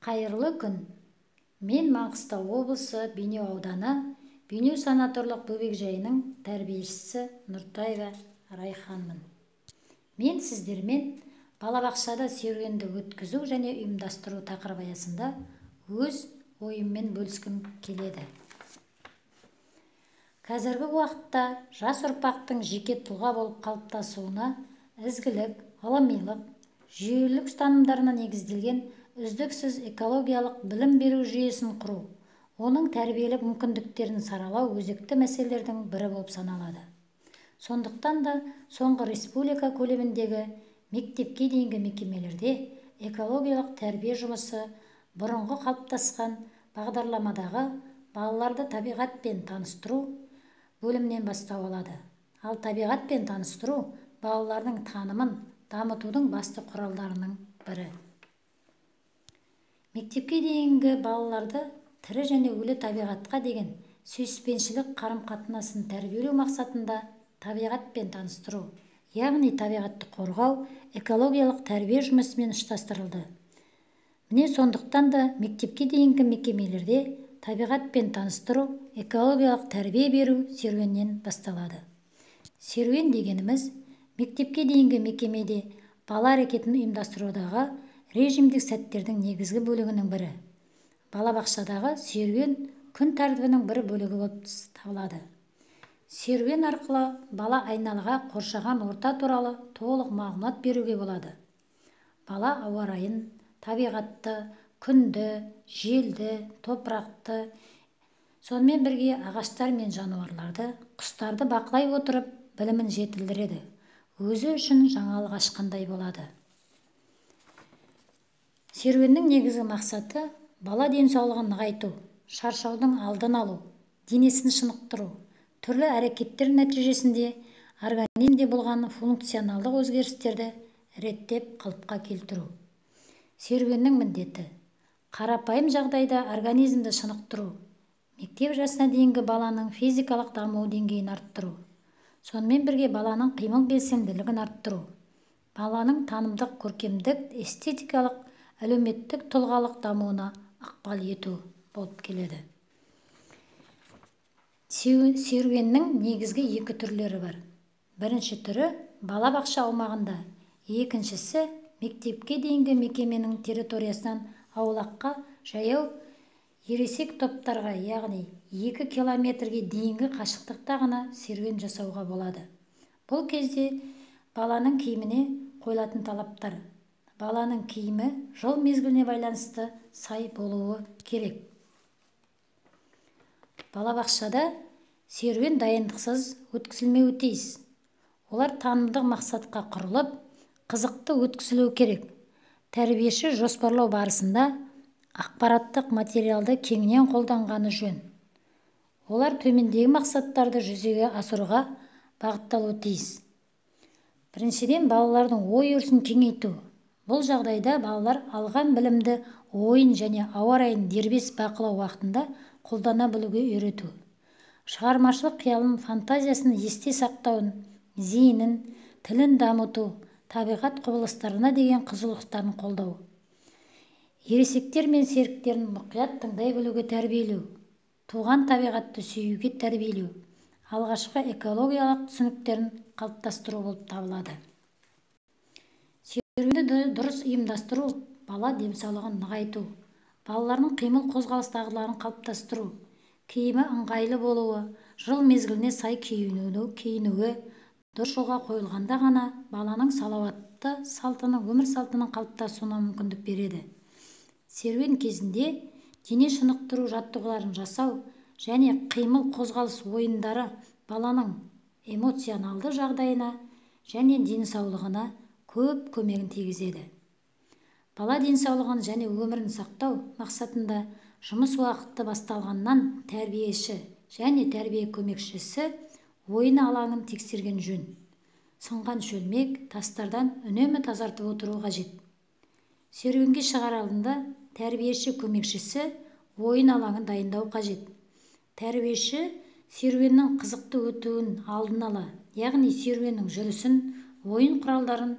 Қайырлы күн. Мен Маңғыстау облысы Бейнеу ауданы Бейнеу санаторлық бөбекжайының тәрбиешісі Нұртаева Райханмын. Мен сіздермен балабақшада серуенді өткізу және ұйымдастыру тақырыбы аясында өз ойыммен бөліскім келеді. Қазіргі уақытта жас ұрпақтың жеке тұлға болып қалыптасуына ізгілік, ғылымилық, жүйелілік ұстанымдарына негізделген үздіксіз экологиялық білім беру жүйесін құру, оның тәрбиелік мүмкіндіктерін саралау өзекті мәселелердің бірі болып саналады. Сондықтан да соңғы республика көлеміндегі мектепке дейінгі мекемелерде экологиялық тәрбие жұмысы бұрынғы қалыптасқан бағдарламадағы балаларды табиғатпен таныстыру бөлімінен бастау алады. Ал табиғатпен таныстыру балалардың танымын дамытудың басты құралдарының бірі. Мектепке дейінгі балаларды тірі және өлі табиғатқа деген сүйіспеншілік қарым-қатынасын тәрбиелеу мақсатында табиғатпен таныстыру, яғни табиғатты қорғау экологиялық тәрбие жұмысымен ұштастырылды. Міне, сондықтан да мектепке дейінгі мекемелерде табиғатпен таныстыру, экологиялық тәрбие беру серуеннен басталады. Серуен дегеніміз мектепке дейінгі мекемеде бала әрекетін ұйымдастырудағы режимдік сәттердің негізгі бөлігінің бірі. Балабақшадағы серуен күн тәртібінің бір бөлігі болып табылады. Серуен арқылы бала айналаға, қоршаған орта туралы толық мағлұмат беруге болады. Бала ауа райын, табиғатты, күнді, желді, топырақты, сонымен бірге ағаштар мен жануарларды, құстарды бақылай отырып білімін жетілдіреді. Өзі үшін жаңалық ашқандай болады. Серуеннің негізгі мақсаты бала денсаулығын нығайту, шаршаудың алдын алу, денесін шынықтыру, түрлі әрекеттер нәтижесінде организмде болған функционалдық өзгерістерді реттеп қалыпқа келтіру. Серуеннің міндеті қарапайым жағдайда организмді шынықтыру, мектеп жасына дейінгі баланың физикалық даму деңгейін арттыру, сонымен бірге баланың қимыл белсенділігін арттыру, баланың танымдық, көркемдік, эстетикалық, әлеуметтік, тұлғалық дамуына ықпал ету болып келеді. Серуеннің негізгі екі түрлері бар. Бірінші түрі балабақша аумағында, екіншісі мектепке дейінгі мекеменің территориясынан аулаққа жаяу ересек топтарға, яғни 2 километрге дейінгі қашықтықта ғана серуен жасауға болады. Бұл кезде баланың киіміне қойылатын талаптар. Баланың киімі жыл мезгіліне байланысты сай болуы керек. Балабақшада серуен дайындықсыз өткізілмеуі тиіс. Олар танымдық мақсатқа құрылып, қызықты өткізілуі керек. Тәрбиеші жоспарлау барысында ақпараттық материалды кеңінен қолданғаны жөн. Олар төмендегі мақсаттарды жүзеге асыруға бағытталуы тиіс. Біріншіден, балалардың ой өрісін кеңейту. Бұл жағдайда балалар алған білімді ойын және ауа райын дербес бақылау уақытында қолдана білуге үйрету. Шығармашылық қиялын, фантазиясын есте сақтауын, зейінін, тілін дамыту, табиғат құбылыстарына деген қызығушылықтарын қолдау. Ересектер мен серіктерін мұқият тыңдай білуге тәрбиелеу, туған табиғатты сүюге тәрбиелеу, алғашқы экологиялық түсініктерін қалыптастыру болып табылады. Серуенді дұрыс ұйымдастыру бала денсаулығын нығайту, балалардың қимыл қозғалыс дағдыларын қалыптастыру, киімі ыңғайлы болуы, жыл мезгіліне сай киінуі дұрыс жолға қойылғанда ғана баланың салауатты салтының, өмір салтының қалыптасуына мүмкіндік береді. Серуен кезінде дене шынықтыру жаттығуларын жасау және қимыл қозғалыс ойындары баланың эмоционалды жағдайына және денсаулығына көп көмегін тигізеді. Бала денсаулығын және өмірін сақтау мақсатында жұмыс уақыты басталғаннан тәрбиеші және тәрбие көмекшісі ойын алаңын тексерген жөн. Сынған шөлмек, тастардан үнемі тазартып отыру қажет. Серуенге шығар алдында тәрбиеші көмекшісі ойын алаңын дайындау қажет. Тәрбиеші серуеннің қызықты өтуін алдын ала, яғни серуеннің жүрісін, ойын құралдарын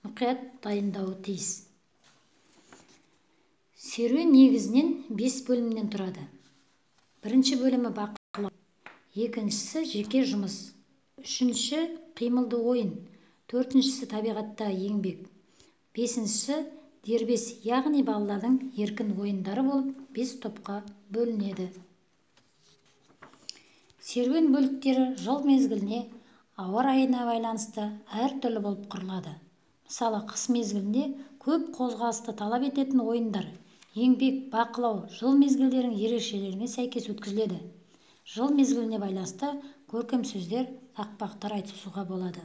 мұқият дайындауы тиіс. Серуен негізінен 5 бөлімнен тұрады. Бірінші бөлімі бақылау, екіншісі жеке жұмыс, үшінші қимылды ойын, төртіншісі табиғатта еңбек, бесіншісі дербес, яғни балалардың еркін ойындары болып 5 топқа бөлінеді. Серуен бөліктері жыл мезгіліне, ауа райына байланысты әртүрлі болып құрылады. Мысалы, қыс мезгілінде көп қозғалысты талап ететін ойындар, еңбек, бақылау жыл мезгілдерінің ерекшелігіне сәйкес өткізіледі. Жыл мезгіліне байланысты көркем сөздер, тақпақтар айтысуға болады.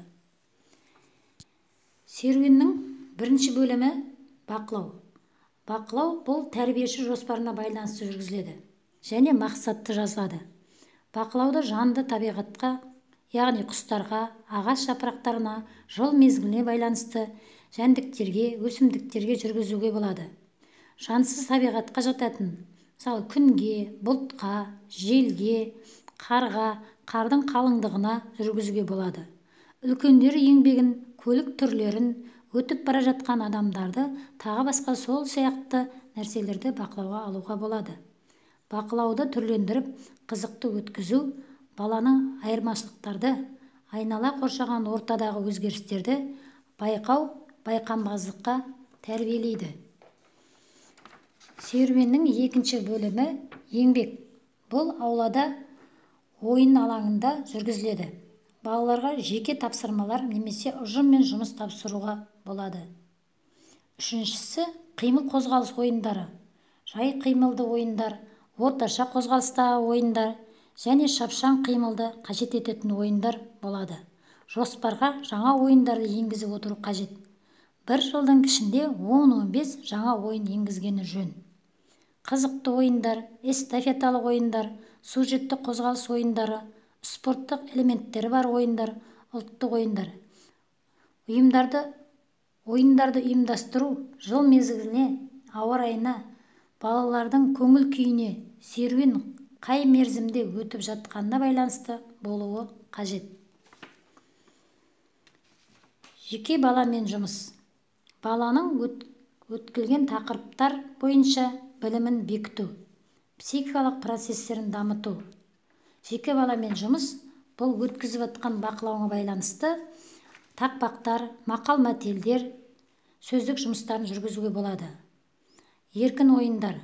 Серуеннің бірінші бөлімі бақылау. Бақылау бұл тәрбиеші жоспарына байланысты жүргізіледі және мақсатты жазылады. Бақылауды жанды табиғатқа, яғни құстарға, ағаш жапырақтарына, жыл мезгіліне байланысты жәндіктерге, өсімдіктерге жүргізуге болады. Жансыз табиғатқа жататын, мысалы, күнге, бұлтқа, желге, қарға, қардың қалыңдығына жүргізуге болады. Үлкендер еңбегін, көлік түрлерін, өтіп бара жатқан адамдарды, тағы басқа сол сияқты нәрселерді бақылауға алуға болады. Бақылауды түрлендіріп, қызықты өткізу, баланың айырмашылықтарды, айнала қоршаған ортадағы өзгерістерді байқау, байқампаздыққа тәрбиелейді. Серуеннің екінші бөлімі еңбек. Бұл аулада, ойын алаңында жүргізіледі. Балаларға жеке тапсырмалар немесе ұжыммен жұмыс тапсыруға болады. Үшіншісі қимыл қозғалыс ойындары. Жай қимылды ойындар, орташа қозғалыстағы ойындар және шапшаң қимылды қажет ететін ойындар болады. Жоспарға жаңа ойындарды енгізіп отыру қажет. Бір жылдың ішінде 10-15 жаңа ойын енгізгені жөн. Қызықты ойындар, эстафеталық ойындар, сюжетті қозғалыс ойындары, спорттық элементтері бар ойындар, ұлттық ойындар. Ойындарды ұйымдастыру жыл мезгіліне, ауа райына, балалардың көңіл күйіне, серуен қай мерзімде өтіп жатқанына байланысты болуы қажет. Жеке баламен жұмыс. Баланың өткілген тақырыптар бойынша білімін бекіту, психикалық процестерін дамыту. Жеке баламен жұмыс бұл өткізіп жатқан бақылауға байланысты тақпақтар, мақал-мәтелдер, сөздік жұмыстарын жүргізуге болады. Еркін ойындар.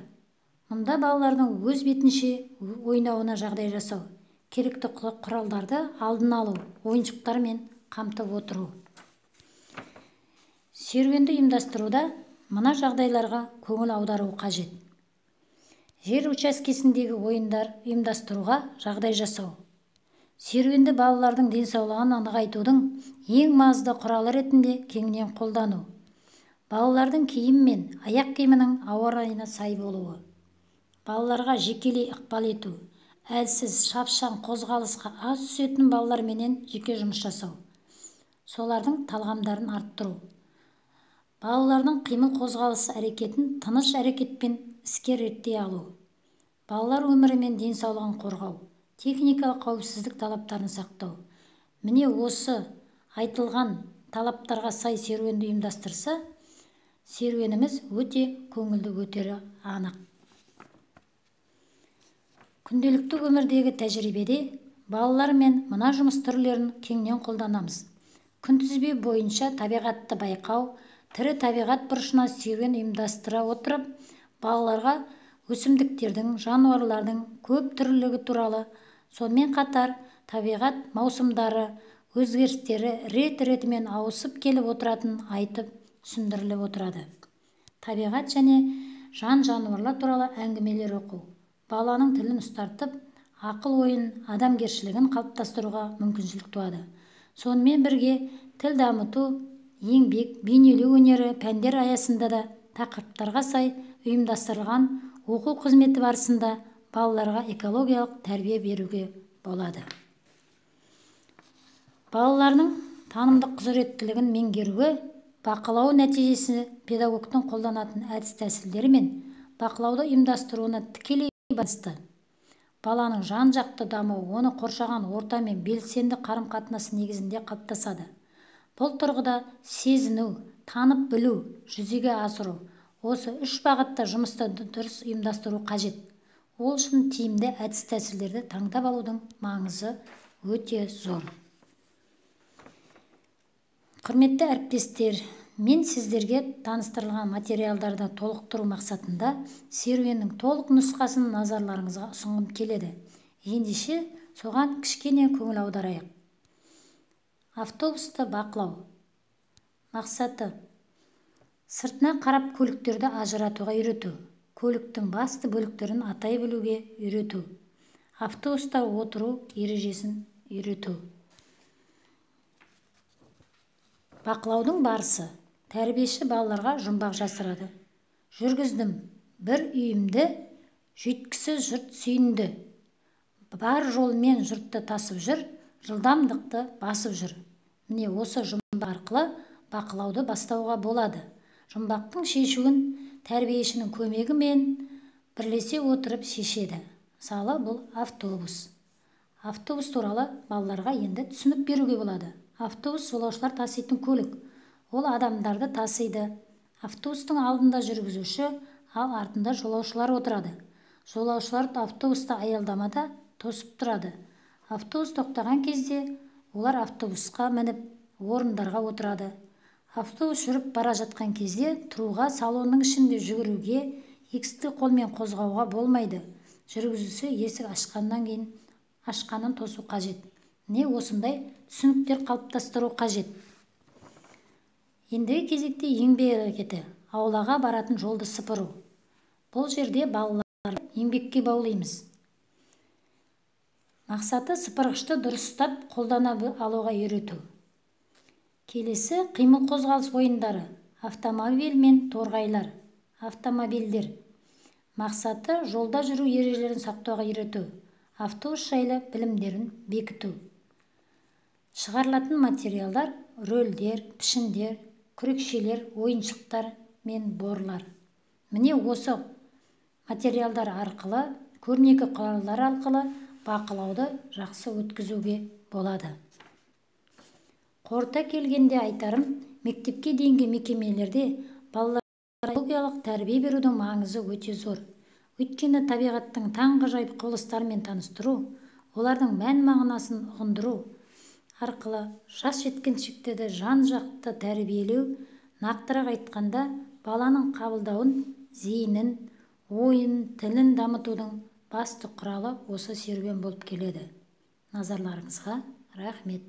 Мұнда балалардың өз бетінше ойнауына жағдай жасау, керекті құралдарды алдын алу, ойыншықтармен қамтып отыру. Серуенді ұйымдастыруда мына жағдайларға көңіл аудару қажет. Жер учаскесіндегі ойындар ұйымдастыруға жағдай жасау. Серуенді балалардың денсаулығын нығайтудың ең маңызды құралы ретінде кеңінен қолдану. Балалардың киім мен аяқ киімінің ауа райына сай болуы. Балаларға жекелей ықпал ету, әлсіз, шапшаң, қозғалысқа аз түсетін балаларменен жеке жұмыс жасау. Солардың талғамдарын арттыру. Балалардың қимыл қозғалысы әрекетін тыныш әрекетпен іскер реттей алу. Балалар өмірі мен денсаулығын қорғау, техникалық қауіпсіздік талаптарын сақтау. Міне осы айтылған талаптарға сай серуенді ұйымдастырса, серуеніміз өте көңілді өтері анық. Күнделікті өмірдегі тәжірибеде балалармен мына жұмыс түрлерін кеңінен қолданамыз. Күнтізбе бойынша табиғатты байқау, тірі табиғат бұрышына серуен ұйымдастыра отырып, балаларға өсімдіктердің, жануарлардың көп түрлілігі туралы, сонымен қатар табиғат маусымдары, өзгерістері рет-ретімен ауысып келіп отыратынын айтып түсіндіріліп отырады. Табиғат және жан-жануарлар туралы әңгімелер оқу, баланың тілін ұстартып, ақыл ойын, адамгершілігін қалыптастыруға мүмкіншілік туады. Сонымен бірге тіл дамыту, еңбек, бейнелеу өнері пәндер аясында да тақырыптарға сай ұйымдастырылған оқу қызметі барысында балаларға экологиялық тәрбие беруге болады. Балалардың танымдық құзыреттілігін меңгеруі, бақылау нәтижесі педагогтың қолданатын әдіс-тәсілдері мен бақылауды ұйымдастыруына тікелей байланысты. Баланың жан-жақты дамуы оны қоршаған ортамен белсенді қарым-қатынасы негізінде қалыптасады. Бұл тұрғыда сезіну, танып білу, жүзеге асыру, Осы үш бағытта жұмысты дұрыс ұйымдастыру қажет. Ол үшін тиімді әдіс-тәсілдерді таңдап алудың маңызы өте зор. Құрметті әріптестер, мен сіздерге таныстырылған материалдарды толықтыру мақсатында серуеннің толық нұсқасын назарларыңызға ұсынғым келеді. Ендеше соған кішкене көңіл аударайық. Автобусты бақылау. Мақсаты: сыртына қарап көліктерді ажыратуға үйрету, көліктің басты бөліктерін атай білуге үйрету, автобуста отыру ережесін үйрету. Бақылаудың барысы: тәрбиеші балаларға жұмбақ жасырады. Жүргіздім бір үйімді, жүйткісі жұрт сүйінді. Бар жолмен жұртты тасып жүр, жылдамдықты басып жүр. Міне осы жұмбақ арқылы бақылауды бастауға болады. Жұмбақтың шешуін тәрбиешінің көмегімен бірлесе отырып шешеді. Мысалы, бұл автобус. Автобус туралы балаларға енді түсінік беруге болады. Автобус жолаушылар таситын көлік. Ол адамдарды тасиды. Автобустың алдында жүргізуші, ал артында жолаушылар отырады. Жолаушылар автобуста аялдамада тосып тұрады. Автобус тоқтаған кезде олар автобусқа мініп, орындарға отырады. Автобус жүріп бара жатқан кезде тұруға, салонның ішінде жүгіруге, есікті қолмен қозғауға болмайды. Жүргізуші есік ашқаннан кейін ашқанын тосу қажет. Міне осындай түсініктер қалыптастыру қажет. Ендігі кезекте еңбек әрекеті, аулаға баратын жолды сыпыру. Бұл жерде балаларды еңбекке баулимыз. Мақсаты сыпырғышты дұрыстап қолдана алуға үйрету. Келесі қимыл-қозғалыс ойындары, автомобиль мен торғайлар, автомобильдер. Мақсаты жолда жүру ережелерін сақтауға үйрету, автобус жайлы білімдерін бекіту. Шығарылатын материалдар: рөлдер, пішіндер, күрекшелер, ойыншықтар мен борлар. Міне осы материалдар арқылы, көрнекі құралдар арқылы бақылауды жақсы өткізуге болады. Қорыта келгенде айтарым, мектепке дейінгі мекемелерде балаларға экологиялық тәрбие берудің маңызы өте зор. Өйткені табиғаттың таңғажайып құбылыстарымен таныстыру, олардың мән-мағынасын ұғындыру арқылы жас жеткіншектерді жан-жақты тәрбиелеу, нақтырақ айтқанда, баланың қабылдауын, зейінін, ойын, тілін дамытудың басты құралы осы серуен болып келеді. Назарларыңызға рахмет.